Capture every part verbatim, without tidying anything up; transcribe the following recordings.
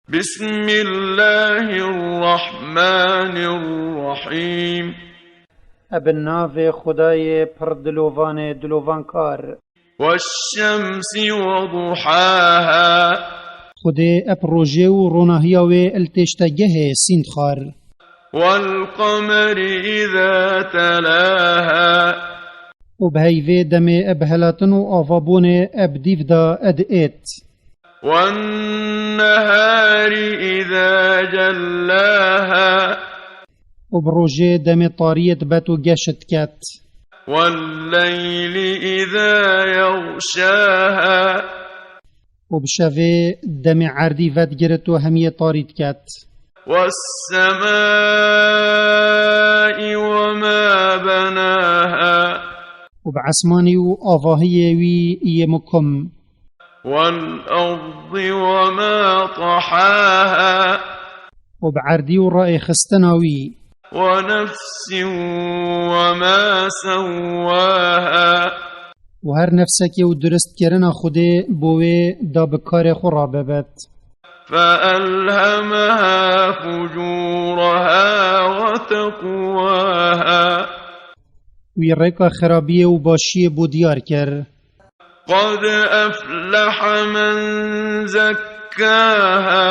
بسم الله الرحمن الرحيم. Eb navê Xwedayê pir dilovanê dilovankar. والشمس وضحاها. Xwedê eb rojê û ronahiya wê li têştegehê sînd xwar. والقمر إذا تلاها. Û bi heyvê demê eb helatin û avabûnê eb dîv da ed êt. والنهار إذا جلاها. Û bi rojê demê tariyê dibet û geşt diket. والليل إذا يغشاها. Û bi şevê demê erdî vedigirit û hemiyê tarî diket. والسماء وما بناها. Û bi esmanî û avahiyê wî yê mukim. والأرض وما طحاها. Û bi erdî û raêxistina wî. ونفس وما سواها. Û her nefsekê û duristkirina Xwedê bo wê da bi karê xwe rabibit. فألهمها فجورها وتقواها. Wî rêka xirabiyê û başiyê bo diyar kir. قد أفلح من زكاها.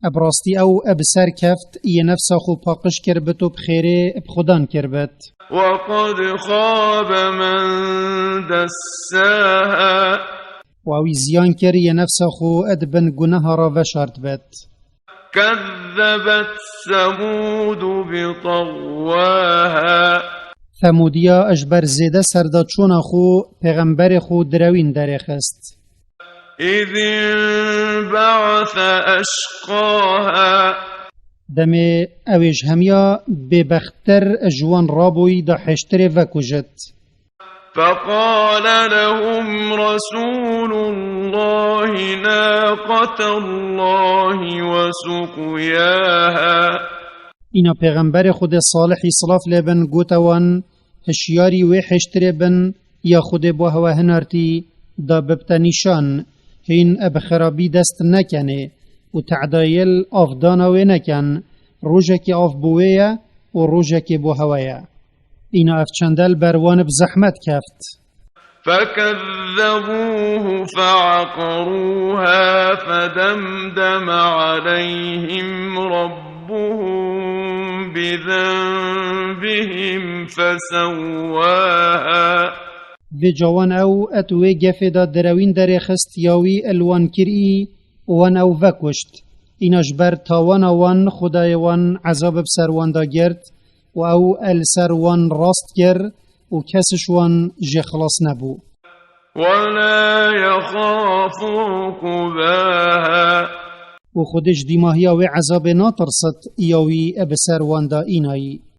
Eb rastî ew eb ser keft yê nefsa xwe paqij kirbit û bi xêrê bi xwedan kirbit. وقد خاب من دساها. Û ewî ziyan kir yê nefsa xwe ed bin guneha re veşartbit. كذبت ثمود بطغواها. Themûdiya ji ber zêde serdaçûna xwe pêxemberê xwe direwîn derêxist. إذ انبعث أشقاها. Demê ew ê ji hemiya bêbexttir ji wan rabûyî da hêştirê vekujit. فقال لهم رسول الله ناقة الله وسقياها. Îna pêxemberê Xwedê Salihî silav lê bin gote wan, hişyarî wê hêştirê bin ya Xwedê bo hewe hinartî da bibte nîşan, hîn bi xirabî dest nekenê û te'dayê li avdana wê neken, rojekê av bo wê ye û rojekê bo hewe ye. Îna ev çende li ber wan bi zehmet keft. فكذبوه فعقروها فدمدم عليهم ربهم بذنبهم فسواها. Vê cawan ew et wê gefê de direwîn derêxist ya wî li wan kirî û wan ew vekuşt. Îna ji ber tawana wan Xwedayê wan ezab bi ser wan de girt û ew el ser wan rast kir û kes ji wan jê xilas nebû. ولا يخاف عقباها. Û Xwedê ji dîmahiya wê ezabê natirsit ya wî bi ser wan de înayî.